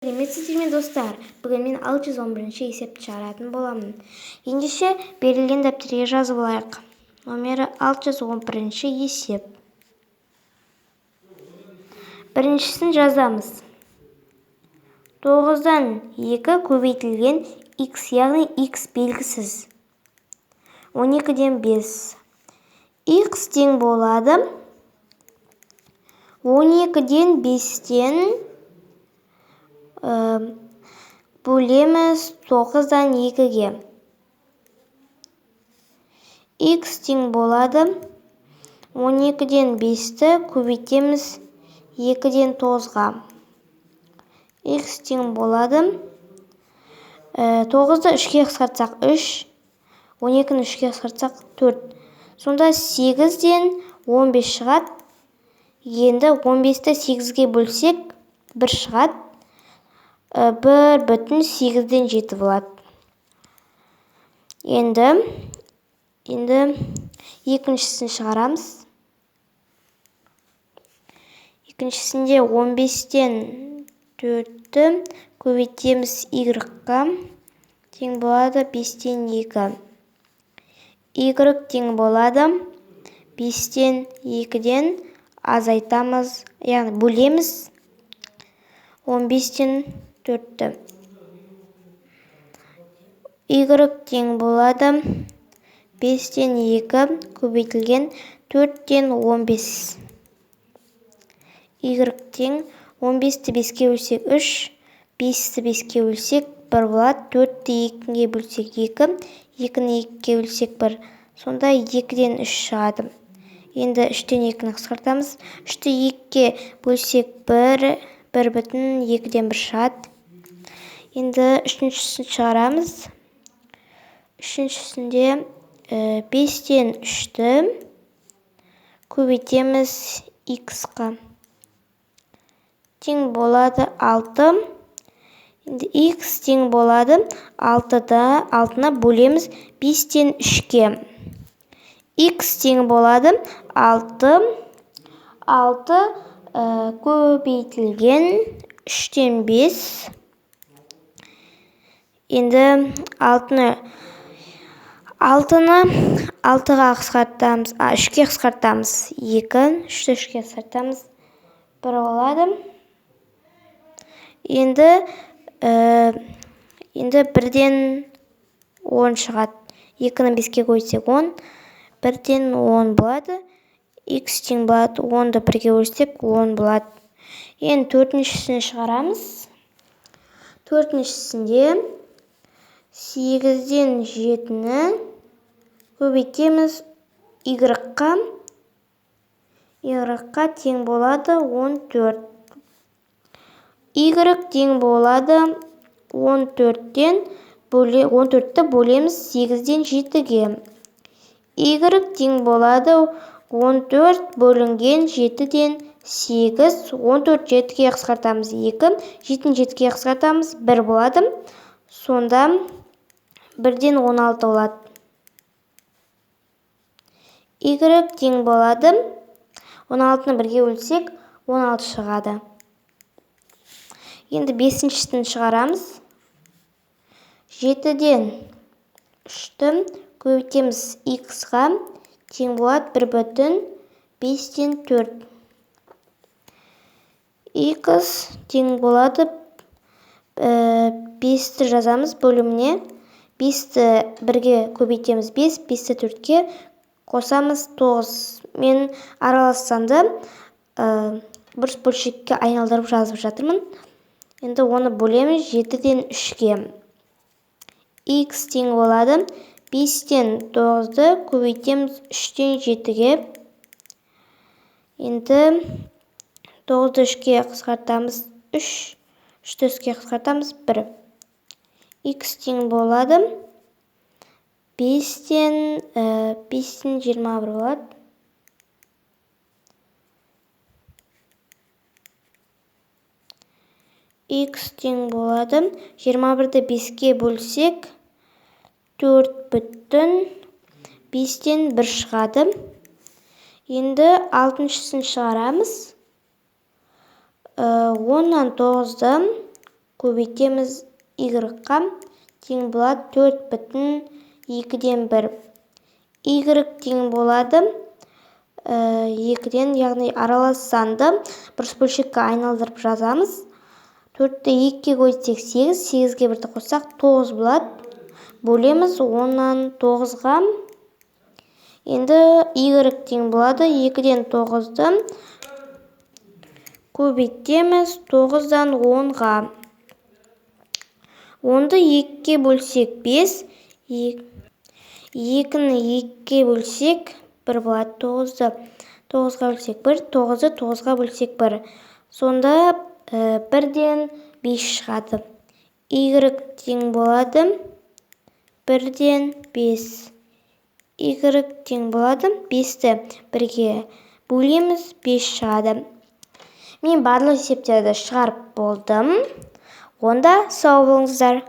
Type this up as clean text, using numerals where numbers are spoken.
Сәлеметсіздер ме, достар! Бүгін мен 611 есепті шығаратын боламын. Ендеше, берілген дәптерге жазып алайық. Номері 611 есеп. Біріншісін жазамыз. 9-дан 2 көбейтілген x, яғни x белгісіз. 12-ден 5. X тең болады 12-ден 5-тен бөлеміз 9-дан 2-ге. X тең болады 12-ден 5-ті көбейтеміз 2-ден 9-ға. X тең болады 9-ды 3-ке қысқартсақ 3, 12-ні 3-ке қысқартсақ 4. Сонда 8-ден 15 шығады. Енді 15-ті 8-ге бөлсек 1 шығады. 1,8-ден 7 болады. Енді екіншісін шығарамыз. Екіншісінде 15-тен 4-ті көбейтеміз y-қа, тең болады 5-тен 2. Y тең болады 5-тен 2-ден азайтамыз, яғни бөлеміз 15-тен 4-ті. Y тең болады 5-тен 2 көбейтілген 4-тен 15. Y тең 15-ті 5-ке бөлсек 3, 5-ті 5-ке бөлсек 1 болады, 4-ті 2-ге бөлсек 2, 2-ні 2-ге бөлсек 1. Сонда 2-ден 3 шығады. Енді 3-тен 2-ні қысқартамыз. 3-ті 2-ге бөлсек 1, 1,2-ден 1 шығады. Енді үшіншісін шығарамыз. Үшіншісінде 5-тен 3-ті көбейтеміз x-қа. Тең болады 6. Енді x тең болады 6-да, 6-ны бөлеміз 5-тен 3-ке. X тең болады 6, 6 көбейтілген 3-тен 5. Енді 6-ны 6-ға қысқартамыз, 3-ке қысқартамыз. 2, 3-ті 3-ке қысқартамыз. 1 болады. Енді 1-ден 10 шығады. 2-ні 5-ке көбейтсек 10, 1-ден 10 болады. X тең болады 10-ды 1-ге бөлсек 10 болады. Енді төртіншісін шығарамыз. Төртіншісінде 8-ден 7-ні көбейтеміз y-қа. Y-қа тең болады 14. Y тең болады 14-тен 14-ті бөлеміз 8-ден 7-ге. Y тең болады 14 бөлінген 7-ден 8. 14 7-ге қысқартамыз 2, 7-ні 7-ге қысқартамыз 1 болады. Сонда 1-ден 16 болады. Y тең болады 16-ны 1-ге бөлсек 16 шығады. Енді бесіншісін шығарамыз. 7-ден 3-ті көбейтеміз x-ға, тең болады 1,5-тен 4. X тең болады 5-ті жазамыз бөліміне. 5-ті 1-ге көбейтеміз 5, 5-ті 4-ке қосамыз 9. Мен аралас санды бұрыш бөлшекке айналдырып жазып жатырмын. Енді оны бөлеміз 7-ден 3-ке. X тең болады 5-тен 9-ды көбейтеміз 3-тен 7-ге. Енді 9-ды 3-ке қысқартамыз 3, 3-ті 3-ке қысқартамыз 1. X тең болады 5-тен 21 болады. X тең болады 21-ді 5-ке бөлсек 4,5-тен 1 шығады. Енді алтыншысын шығарамыз. 10-нан 9-ды Көбейтеміз y-қа, тең болады 4,2. Y тең болады 2-ден, яғни аралас санды бұрыш бөлшекке айналдырып жазамыз. 4-ті 2-ге көбейтсек 8, 8-ге 1-ді қоссақ 9 болады. Бөлеміз 10-нан 9-ға. Енді y тең болады 2-ден 9-ды көбейтеміз 9-дан 10-ға. 10-ды 2-ге бөлсек 5, 2-ні 2-ге бөлсек 1 болады. 9-ды 9-ға бөлсек 1, 9-ды 9-ға бөлсек 1. Сонда 1-ден 5 шығады. Y тең болады 1-ден 5. Y тең болады 5-ті 1-ге бөлеміз, 5 шығады. Мен барлық есептерді шығарып болдым. Онда сау болыңыздар.